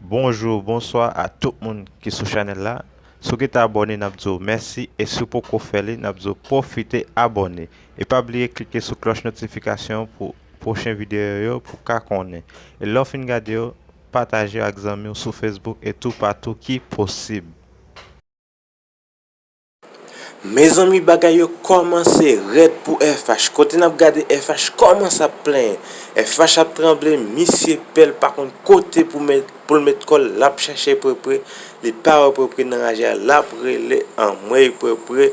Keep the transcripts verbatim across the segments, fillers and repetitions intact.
Bonjou, bonswa a tout moun ki sou chanèl la. Si w gentan abòne, n ap di w mèsi, e si w poko fè li, n ap di w pwofite abòne. E pa bliye klike sou klòch notifikasyon pou pwochen videyo yo pou w ka konnen. E lè w fin gade yo, pataje yo ak zanmi w sou Facebook e toupatou ki posib. Mezanmi, bagay yo kòmanse rèd pou F H. Kote n ap gade F H kòmanse ap plenyen. F H ap tranble, misye pè l pa konn kote pou met, pou l met kò l, l ap chèche Prepre, li pa wè Prepre nan raje a, l ap rele anmwey Prepre,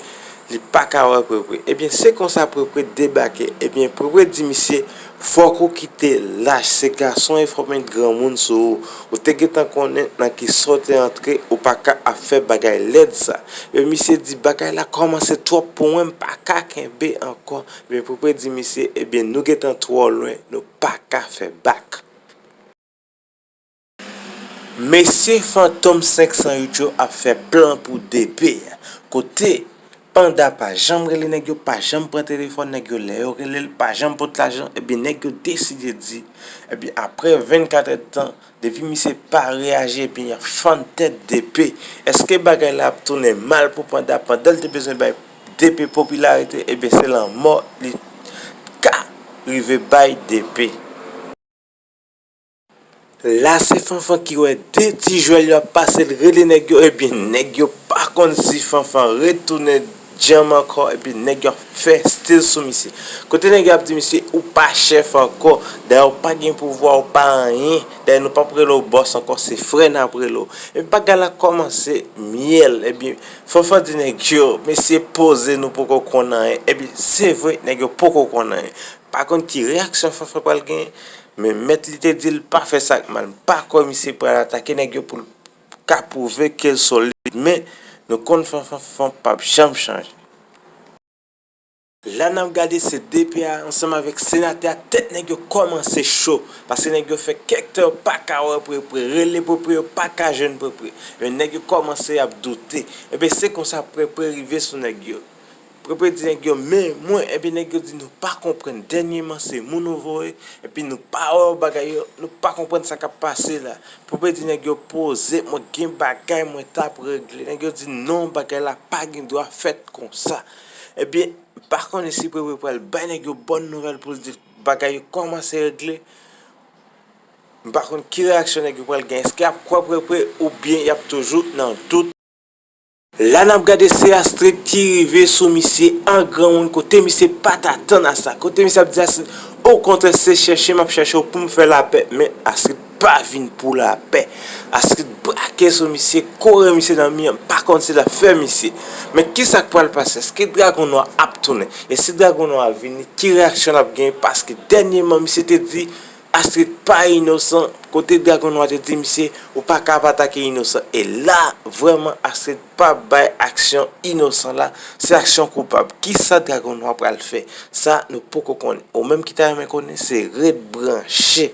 li pa ka wè Prepre. Ebyen, se konsa Prepre debake. Ebyen, Prepre di misye, fòk ou kite lach, se gason e fòk met granmoun sou ou. Ou te gentan konnen nan kisa w te antre, ou pa ka ap fè bagay lèd sa. E misye di, bagay la kòmanse twòp pou mwen, m pa ka kenbe ankò. Men Prepre di misye, ebyen, nou gentan twò lwen, nou pa ka fè bak. Mesye Fantom senk san uit yo ap fè plan pou D P. Kote Panda pa janm rele nèg yo, pa janm pran telefòn nèg yo, lè yo rele l, pa janm pot lajan, ebyen nèg yo deside di, ebyen apre vennkat èdtan, depi misye pa reyaji, ebyen y ap fann tèt D P. Èske bagay la ap tounen mal pou Panda pandan l te bezwen bay D P popilarite, ebyen se lanmò li ka rive bay D P. La se Fanfan ki wè de ti jwèl yo ap pase, l rele nèg yo, ebyen nèg yo pa konn si Fanfan retounen djanm ankò, epi nèg yo ap fè stil sou misye. Kote nèg yo ap di misye, ou pa chèf ankò, dayè ou pa gen pouvwa, ou pa anyen, dayè nou p ap rele w bòs ankò, se frè n ap rele w. Epi bagay la kòmanse myèl, ebyen Fanfan di nèg yo, mesye poze, nou poko konn anyen, epi se vre, nèg yo poko konn anyen. Pa konn ki reyaksyon Fanfan pral genyen, men mèt li te di l pa fè sa k mal. M pa kwè misye pral atake nèg yo pou l ka pwouve ke l solid, men nou konn Fanfan, Fanfan p ap janm chanje. La n ap gade se D P a ansanm avèk senatè a, tèt nèg yo kòmanse cho, paske nèg yo fè kèk tan yo pa ka wè Prepre, rele Prepre yo pa ka jwenn Prepre, men nèg yo kòmanse ap doute. Ebyen se konsa Prepre rive sou nèg yo. Prepre di nèg yo, men mwen, epi nèg yo di nou pa konprann, dènyèman se moun ou voye, epi nou pa wè w bagay yo, nou pa konprann sa k ap pase la. Prepre di nèg yo poze, mwen gen bagay mwen t ap regle. Nèg yo di non, bagay la pa gen dwa fèt konsa. Ebyen, m pa konnen si Prepre pral bay nèg yo bòn nouvèl pou l di bagay yo kòmanse regle. M pa konn ki reyaksyon nèg yo pral gen. Èske y ap kwè Prepre oubyen y ap toujou nan dout? La n ap gade se Astrid ki rive sou misye an granmoun, kote misye pa t atann a sa. Kote misye ap di Astrid, okontrè se chèche m ap chèche w pou m fè lapè, men Astrid pa vin pou lapè. Astrid brake sou misye, kore misye nan mi an, m pa konn si l ap fè misye. Men kisa k pral pase? Èske Dragon Nwa ap tounen? E si Dragon Nwa vini, ki reyaksyon l ap genyen? Paske dènyèman misye te di Astrid pa inosan, kote Dragon Nwa te di misye, ou pa ka ap atake inosan. E la, vrèman, Astrid pa bay aksyon inosan la, se aksyon koupab. Kisa Dragon Nwa pral fè? Sa, nou poko konnen. Ou menm ki ta renmen konnen, se ret branche.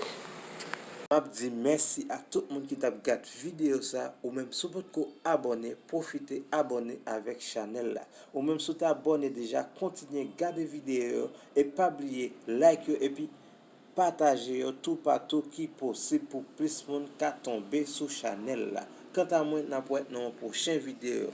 M ap di mèsi a tout moun ki t ap gad videyo sa. Ou menm, si w potko abòne, pwofite abòne avèk chanèl la. Ou menm, si w te abòne deja, kontinye gade videyo yo e pa bliye like yo epi pataje yo toupatou ki posib pou plis moun ka tonbe sou chanèl la. Kanta mwen, n ap wè nan yon pwochen videyo.